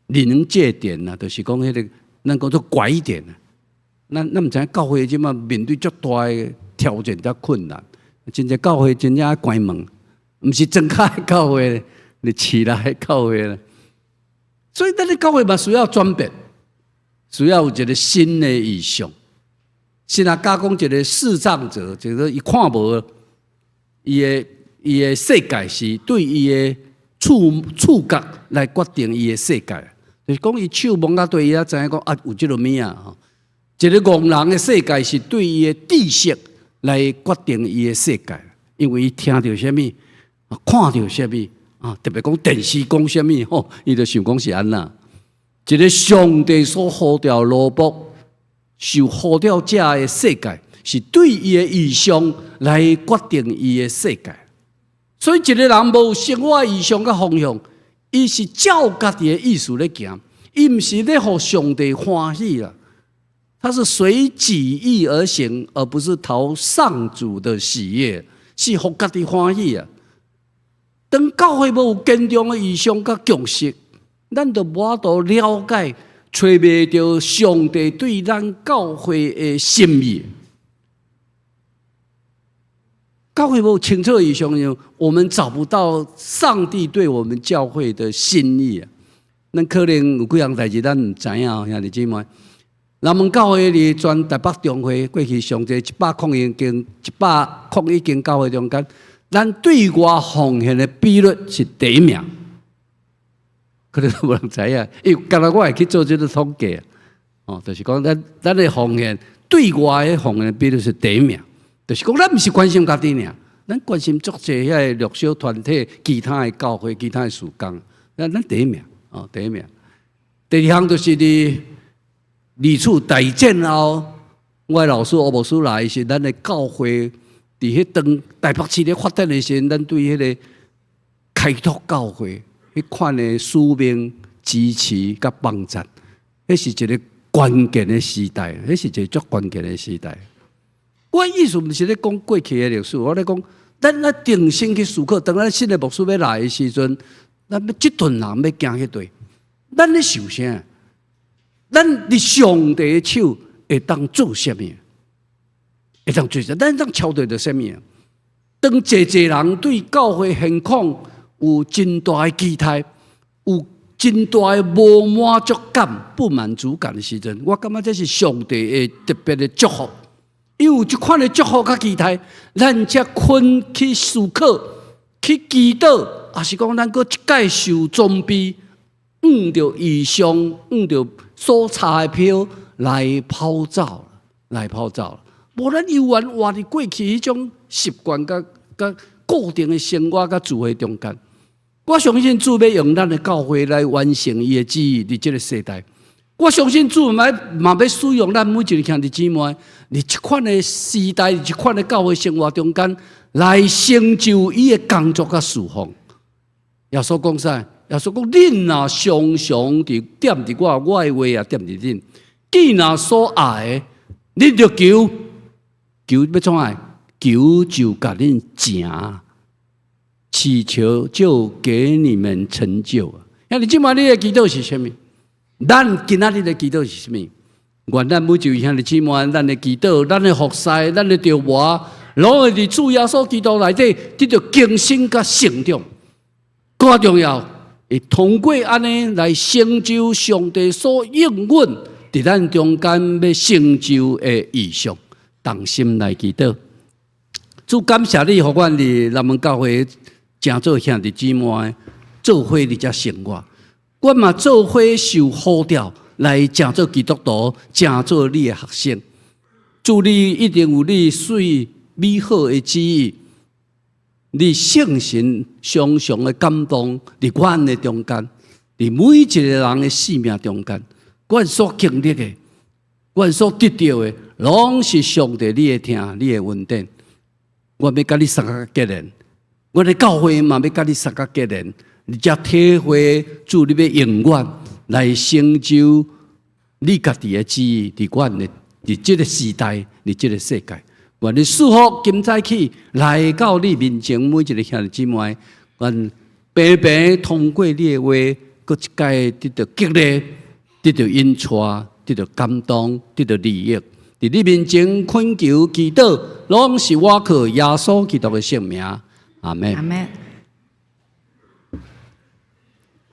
臨界點啊，就是講彼個咱講做拐點啊。咱毋知影教會這馬面對足大的挑戰佮困難，真濟教會真正愛關門，毋是莊跤的教會，佇市內的教會啦。所以咱的教會嘛需要轉變，需要有一個新的異象。先來加講一個視障者，就是伊看無，伊的世界是對伊的觸覺來決定伊的世界，就是講伊手摸甲對伊才知影講啊有這個物仔吼。一個戇人的世界是對伊的知識來決定伊的世界，因為伊聽著啥物，看著啥物啊，特別講電視講啥物吼，伊就想講是按怎。一個上帝所呼召奴僕，受呼召者的世界，是對伊的異象來決定伊的世界。所以一個人無生活異象佮方向，伊是照家己的意思咧行，伊毋是咧予上帝歡喜啦。他是隨己意而行，而不是討上主的喜悅，是予家己歡喜啊。當教會無有堅強的異象佮共識，咱就無法度了解，揣袂著上帝對咱教會的心意。教會無清楚異象，我們找不到上帝對我們教會的心意啊。咱可能有幾項代誌，咱毋知影，兄弟姊妹。南門教會佇全台北中會過去上濟101間101間教會中間，咱對外奉獻的比率是第一名，可能無人知影，因為敢若我會去做這個統計哦，就是講咱的奉獻對外的奉獻比率是第一名，就是講咱毋是關心家己爾，咱關心足濟遐個弱小團體、其他的教會、其他的事工，咱第一名哦，第一名。第二項就是佇二次大戰後，我的老師歐牧師來時，咱的教會佇彼當台北市咧發展的時陣，咱對彼個開拓教會彼款的使命支持佮幫助，彼是一個關鍵的時代，彼是一個足關鍵的時代。我意思毋是咧講過去的歷史，我咧講，咱愛重新去思考，當咱新的牧師欲來的時陣，咱欲這陣人欲行去佗，咱咧想啥？咱佇上帝的手會當做啥物？會當做啥？咱當超對著啥物？當濟濟人對教會現況有真大的期待，有真大的無滿足感、不滿足感的時陣，我感覺這是上帝的特別的祝福。因為有這款的祝福佮期待，咱才肯去思考、去祈禱，抑是講咱閣一擺受裝備，按著異象，按著所插的票來跑走，來跑走。無咱猶原活佇過去彼種習慣佮固定的生活佮聚會中間。我相信主欲用咱的教會來完成伊的旨意，佇這個世代。我相信主嘛欲使用咱每一個兄弟姊妹，佇這款的時代，佇這款的教會生活中間，來成就伊的工作佮事奉。耶穌講啥？耶穌講：恁若常常佇踮佇我，我的話也踮佇恁。既若所愛的，恁著求，求欲創啥？求就共恁成，祈求就給你們成就。兄弟姊妹，你的祈禱是啥物？咱今仔日的祈禱是啥物？願咱每一位兄弟姊妹，咱的祈禱、咱的服侍、咱的著活，攏會佇主耶穌基督內底得著更新佮成長。閣較重要，會通過按呢來成就上帝所應允佇咱中間欲成就的異象，同心來祈禱。主感謝你，予阮佇南門教會成做兄弟姊妹，做伙佇遮生活。阮嘛做伙受呼召來成做基督徒，成做你的學生。主你一定有你媠美好的旨意，你聖神常常的感動佇阮的中間，佇每一个人的生命中間，阮所經歷的，阮所得著的，攏是上帝你的疼，你的恩典。我欲佮你相佮結連，阮的教會嘛欲佮你相佮結連，你才體會主你欲用阮來成就你家己的旨意，佇阮的佇這个時代，佇這个世界。願你賜福今早起來到你面前，每一个兄弟姊妹，願平平通過你的話，閣一擺得著激勵，得著引帶，得著感動，得著利益。佇你面前懇求祈禱，攏是倚靠耶穌基督的聖名。阿門。阿門。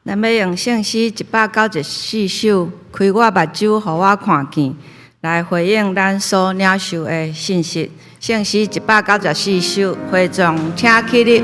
咱欲用聖詩194首，開我目睭，予我看見，來回應咱所領受的信息。聖詩194首，會眾請起立。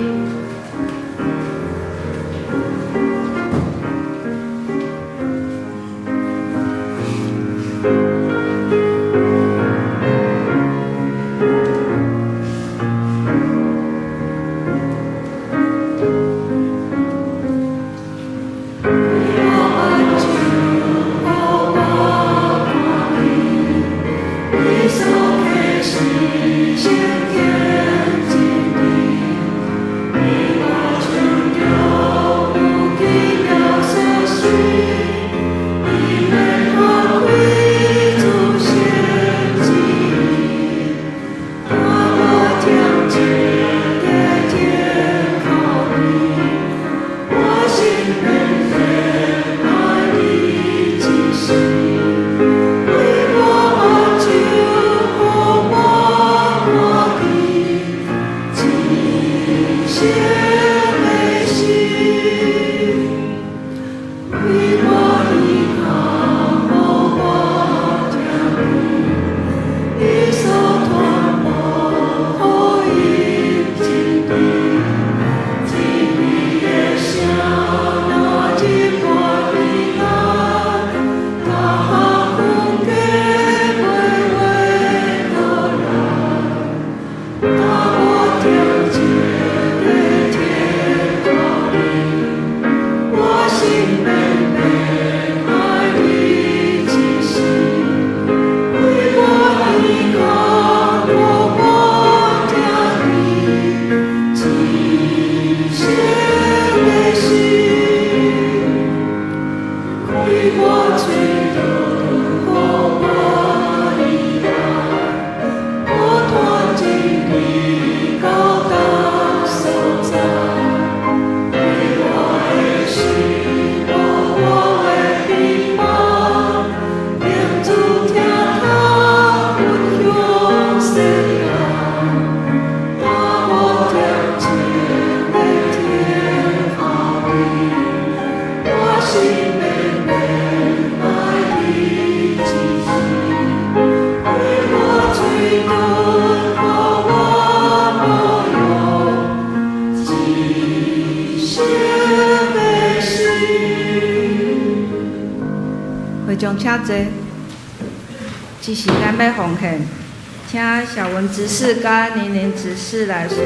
會眾請坐，這時咱欲奉獻，請小文執事佮玲玲執事來宣獻。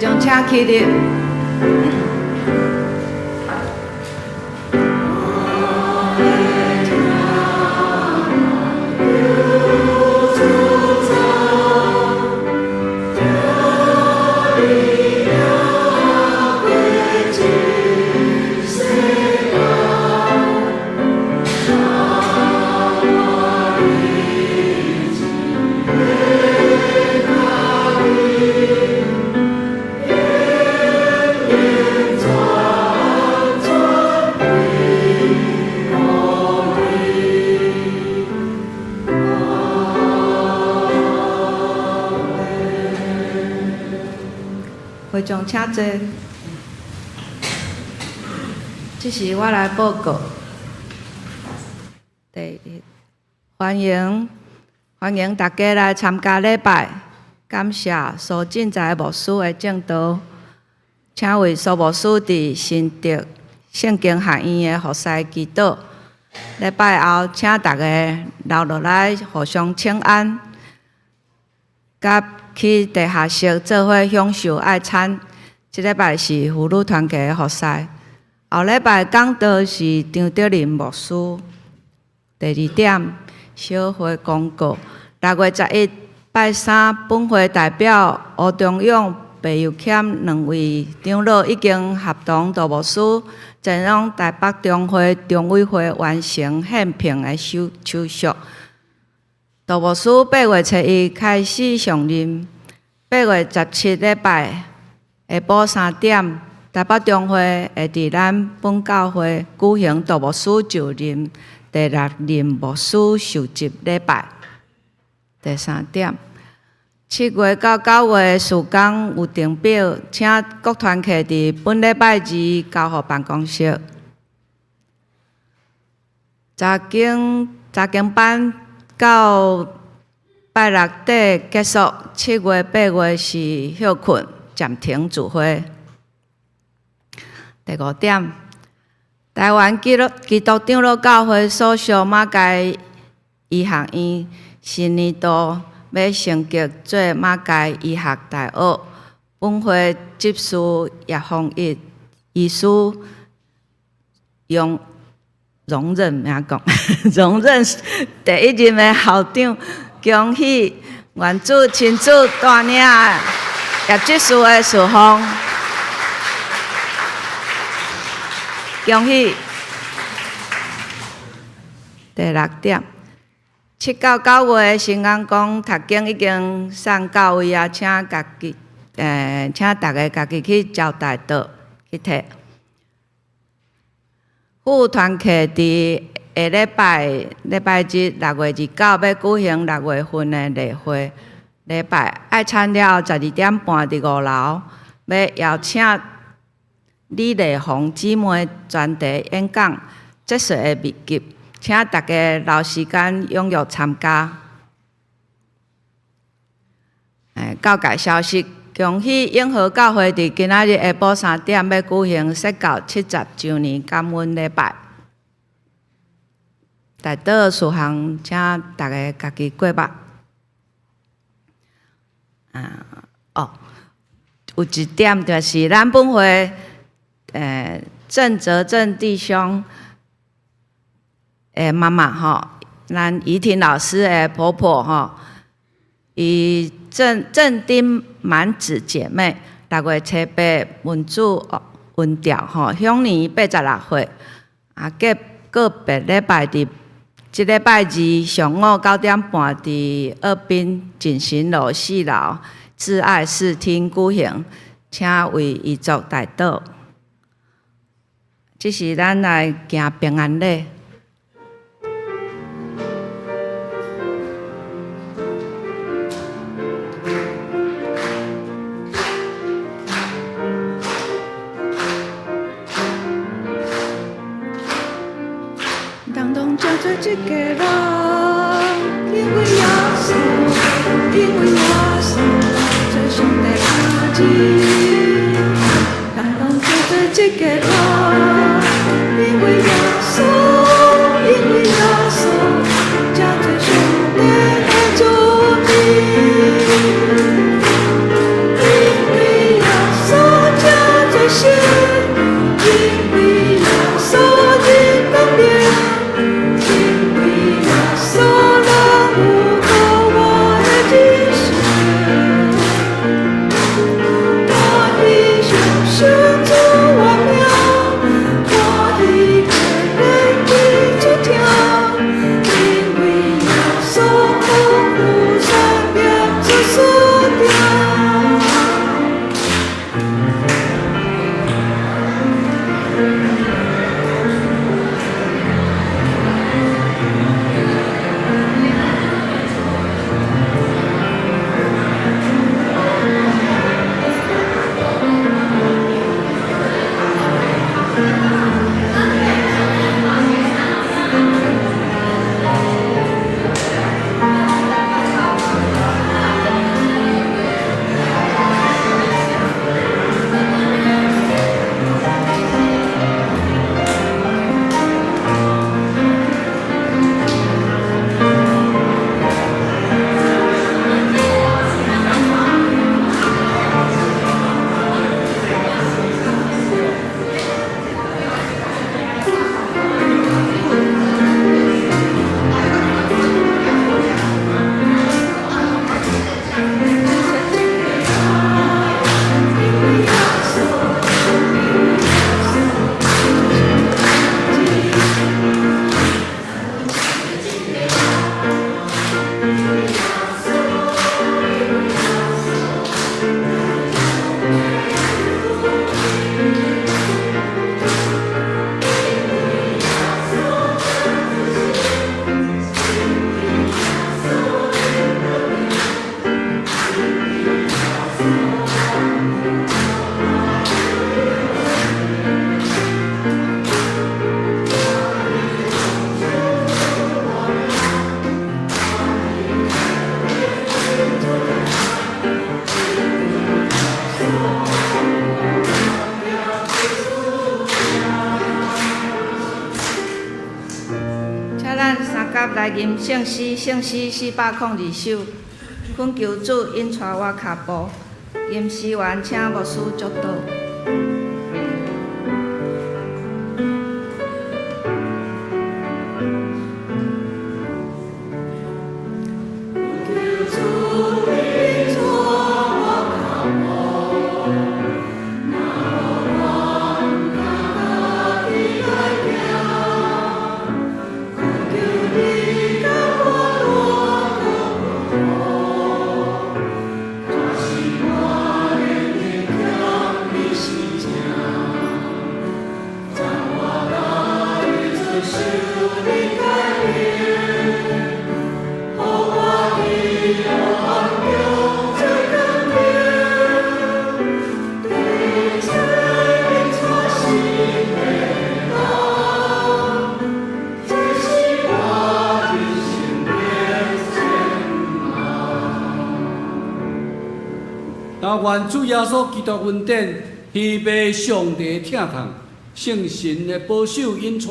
眾請起立。會眾請坐。這是我來報告。第一，歡迎歡迎大家來參加禮拜，感謝蘇進財牧師的證道，請為蘇牧師佇新竹聖經學院的服侍祈禱。禮拜後，請大家留落來互相請安，佮去地下室做伙享受愛餐。這禮拜是婦女團契的服侍。後禮拜講道是張德林牧師。第二點，小會公告：6月11拜三，本會代表吳中勇、白又謙兩位長老已經合同杜牧師前往台北中會中委會完成憲聘的手手續。杜牧師8月初1開始上任，8月17禮拜下晡3點，台北中會會佇咱本教會舉行杜牧師就任第六任牧師受洗禮拜。第三點，7月到9月事工有定表，請各團契佇本禮拜二交予辦公室。查經查經班到拜六底結束，7月8月是歇睏暫停聚會。第五點，台灣基督基督長老教會所屬馬偕醫學院新年度欲升格做馬偕醫學大學，本會執事葉宏一醫師用榮任名講，榮任第一任的校長，恭喜願主親自帶領葉執事的侍奉，恭喜。第六點，7到9月新眼光讀經已經送到位啊，請家己，請大家家己去招待桌去提。副團契佇下禮拜禮拜日6月29欲舉行六月份的例會禮拜，愛餐了後12點半佇五樓，欲邀請李麗紅姊妹專題演講，節稅的秘笈，請大家留時間踴躍參加。教界消息，恭喜永和教會佇今仔日下晡3點欲舉行釋教70週年感恩禮拜。代禱事項，請大家家己過目。啊，哦，有一點就是咱本會，鄭澤正弟兄的媽媽吼，咱怡婷老師的婆婆吼，伊鄭鄭丁滿子姐妹，6月初8文主溫調吼，享年86歲。啊，隔個別禮拜佇這禮拜二上午9點半，佇二濱錦行樓四樓摯愛視廳舉行，請為遺族代禱。這是咱來行平安禮。人攏真濟一家人，因為耶穌，因為耶穌，做上帝兒子。人攏真濟一家人，因為耶穌，因為耶穌，才做上帝的子民。因為耶穌，甲來吟聖詩，聖詩402首，懇求主引帶我跤步。吟詩完，請牧師祝禱。但願主耶穌基督恩典，天父上帝疼痛，聖神的保守引帶，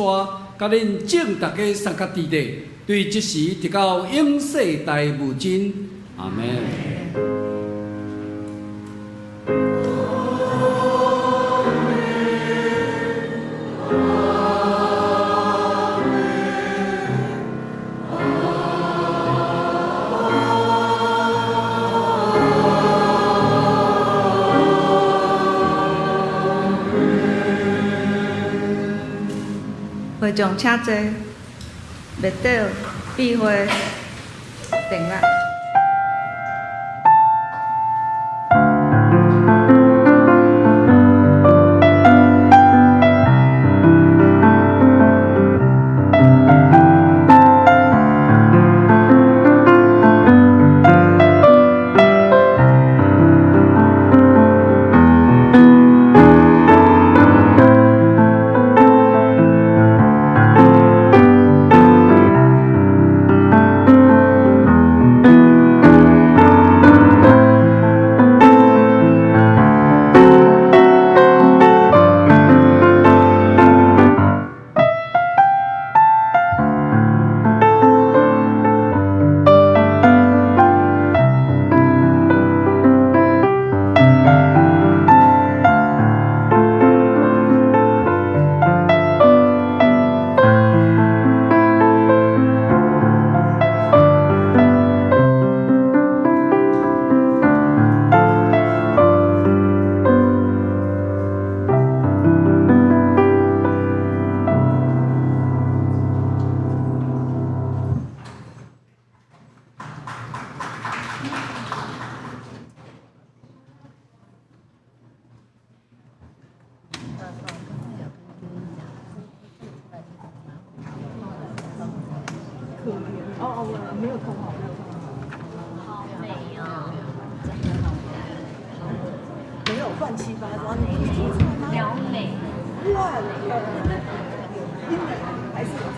佮恁眾逐家三甲弟弟，對這時直到永世代無盡。阿們。會眾請坐，默禱、閉會、定立。了美。